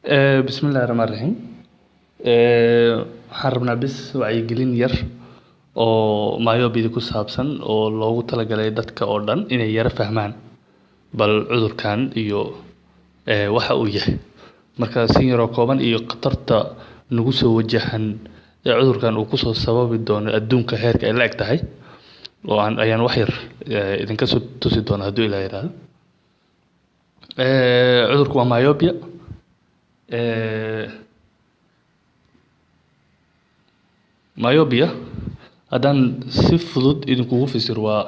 Bismillahi Raxmaani Raxiim. Waxaan rabnaa bis wacyigelin yar oo myopia ku saabsan oo loogu talagalay dadka oo dhan inay yara fahmaan bal cudurkan iyo waxa uu yahay. Marka si yaroo kooban iyo khatarta nagu soo wajahan ee cudurkan uu kusoo sababi doono adduunka heerka ay la eg tahay oo aan ayaan wax yar idinka soo tusi doona hadduu Ilaah yiraahdo. Cudurku waa myopia. Myopia haddaan si fudud idinkugu fasiro, waa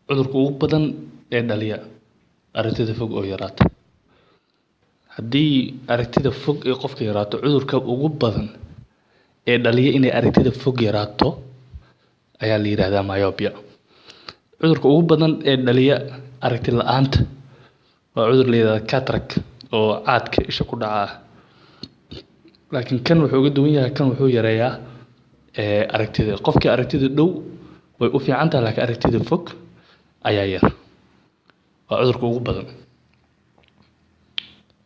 cudurka ugu badan ee dhaliya aragtida fog oo yaraata. Haddii aragtida fog ee qofka yaraato, cudurka ugu badan ee dhaliya inay aragtida fog yaraato ayaa la yiraahdaa myopia. Cudurka ugu badan ee dhaliya aragti la'aanta waa cudur la yiraahdo cataract oo caadka isha ku dhaca. Laakiin kan wuxuu uga duwan yahay, kan wuxuu yareeyaa aragtida. Qofkii aragtida dhow way u fiican tahay, laakiin aragtida fog ayaa yar. Waa cudurka ugu badan.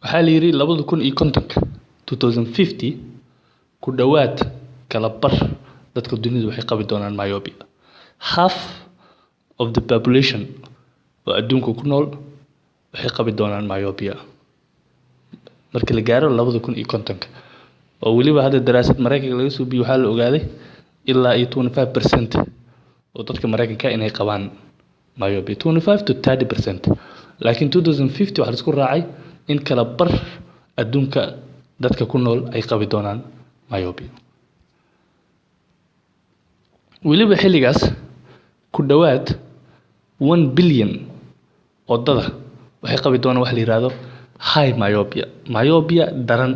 Waxaa la yidhi 2050-ka, 2050, ku dhowaad kala bar dadka dunida waxay qabi doonaan myopia. Half of the population oo adduunka ku nool waxay qabi doonaan myopia marka la gaaro 2050-ka. Oo weliba hadda daraasad Mareykanka laga soo biyey waxaa la ogaaday ilaa iyo 25% oo dadka Mareykanka inay qabaan myopia, 25 to 30%. Laakiin 2050 waxaa la isku raacay in kala bar adduunka dadka ku nool ay qabi doonaan myopia. Weliba xilligaas ku dhowaad 1 billion oo dada waxay qabi doonaan wax la yiraahdo high myopia, myopia daran.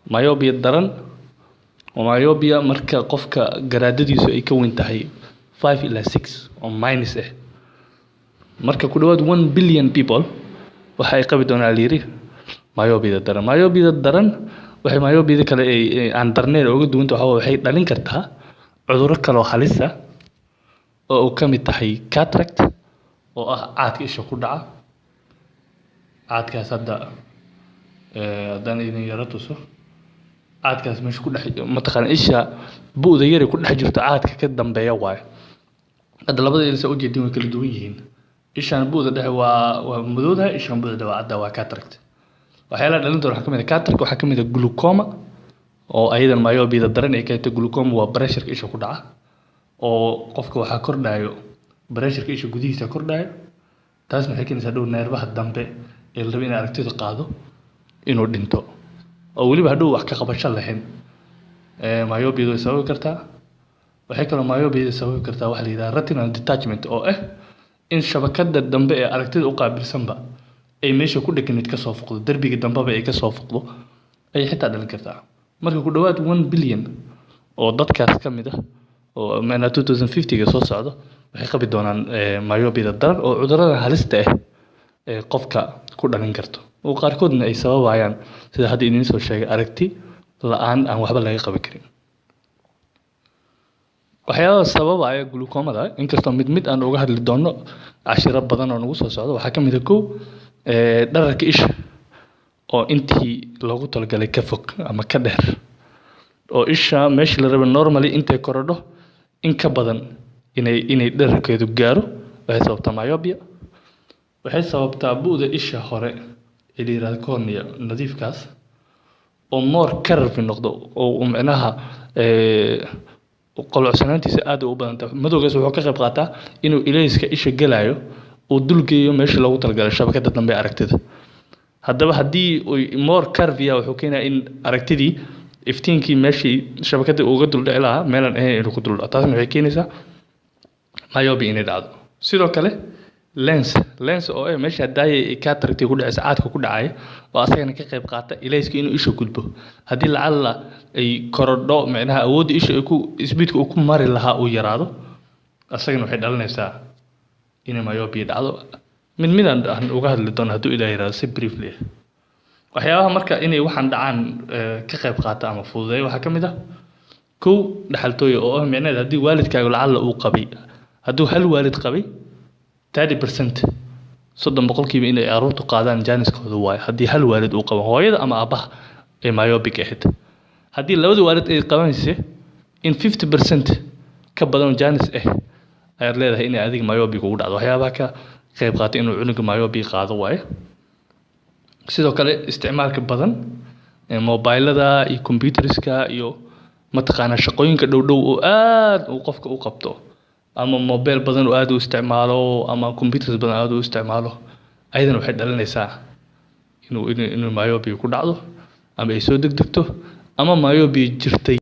Myopia daran waa myopia marka qofka garaadadiisu ay ka weyn tahay 5 ilaa 6 oo minus ah. Marka ku dhowaad 1 billion people waxa ay qabi doonaan la yiri myopia daran. Myopia daran waxay myopia kale ay aan darnayn uga duwanta waxa waxay dhalin kartaa cudurro kale oo halis ah oo uu ka mid tahay cataract oo ah caadka isha ku dhaca. Caadkaas hadda haddaan idin yaro tuso, caadkaas meesha ku dhex mataqaana isha bu'da yar ee ku dhex jirto caadka ka dambeeya waaye. Hadda labada il saa ujeedin way kala duwan yihiin. Ishaan bu'da dhexe waa madowdahay, ishaan bu'da dhexe waa cadda, waa cataract. Waxyaalaha dhalin doona waxaa ka mid ah cataract, waxaa ka mid ah glaucoma oo ayadan myopia daran ay keento. Glaucoma waa pressure-ka isha ku dhaca oo qofka waxaa kordhayo pressure-ka isha gudihiisa kordhayo. Taasna waxay keenaysaa dhow neerfaha dambe ee la rabo inay aragtidu qaado inuu dhinto oo weliba hadhow wax ka qabasho lahayn. Myopia way sababi kartaa. Waxay kaloo myopia sababi kartaa waxa la yidhaahdo retinal detachment oo ah in shabakada dambe ee aragtida u qaabilsanba ay meesha ku dheganayd kasoo fuqdo, derbiga dambeba ay kasoo fuqdo ayay xitaa dhalin kartaa. Marka ku dhowaad 1 billion oo dadkaas ka mid ah oo macnaa 2050-ga soo socdo waxay qabi doonaan myopia daran oo cudurrada halista ah ee qofka ku dhalin karto oo qaarkoodna ay sababayaan, sida hadda idiin soo sheegay, aragti la'aan aan waxba laga qaban karin. Waxyaabaha sababaya glaucomada, inkastoo mid mid aan uga hadli doono cashiro badan oo nagu soo socdo, waxaa ka mid ah kow, dhererka isha oo intii loogu talagalay ka fog ama ka dheer, oo isha meeshii la rabay normally intay korodho in ka badan inay dhererkeedu gaaro, waxay sababtaa myopia. Waxay sababtaa bu'da isha hore ee la yiraahdo cornea nadiifkaas oo more curvy noqdo oo micnaha qolocsanaantiisa aad u badan tahay. Madowgaas wuxuu ka qayb qaataa inuu ilayska isha gelayo uu dul geeyo meeshii loogu talagalay shabakada dambe ee aragtida. Haddaba haddii more curvy wuxuu keenayaa in aragtidii iftiinkii meeshii shabakada uga dul dhici lahaa meelaan ahayn inuu ku dul dhaco. Taasna waxay keenaysaa myopia inay dhacdo. Sidoo kale lens oo ah meesha daaya cataract ku dhacaysa, caadka ku dhacaya oo asagana ka qayb qaata ilayska inuu isha gudbo, haddii lacalla ay korodho micnaha awoodda isha ay ku speedka uu ku mari lahaa uu yaraado, asagana waxay dhalinaysaa inay myopia dhacdo. Mid mid aan uga hadli doono hadduu Ilaah yiraahdo si briefly ah. Waxyaabaha marka inay waxaan dhacaan ka qayb qaata ama fududeeya waxaa ka mid ah kow, dhaxaltooyo oo ah micnaheed haddii waalidkaagu lacalla uu qabay, hadduu hal waalid qabay, 30% 30% inay caruurtu qaadaan chance-kooda waaye, haddii hal waalid uu qabo, hooyada ama aabbaha ee myopic ahayd. Haddii labada waalid ay qabanayse, in 50% ka badan chance ah ayaad leedahay inay adiga myopia kugu dhacdo. Waxyaabaha ka qayb qaata inuu cunuga myopia qaado waaye. Sidoo kale isticmaalka badan ee mobilada iyo computerska iyo mataqaanaa shaqooyinka dhow dhow oo aad uu qofka u qabto, ama mobile badan oo aad u isticmaalo, ama computers badan aad u isticmaalo, ayadana waxay dhalinaysaa inuu myopia ku dhacdo ama ay soo degdegto ama myopia jirtay.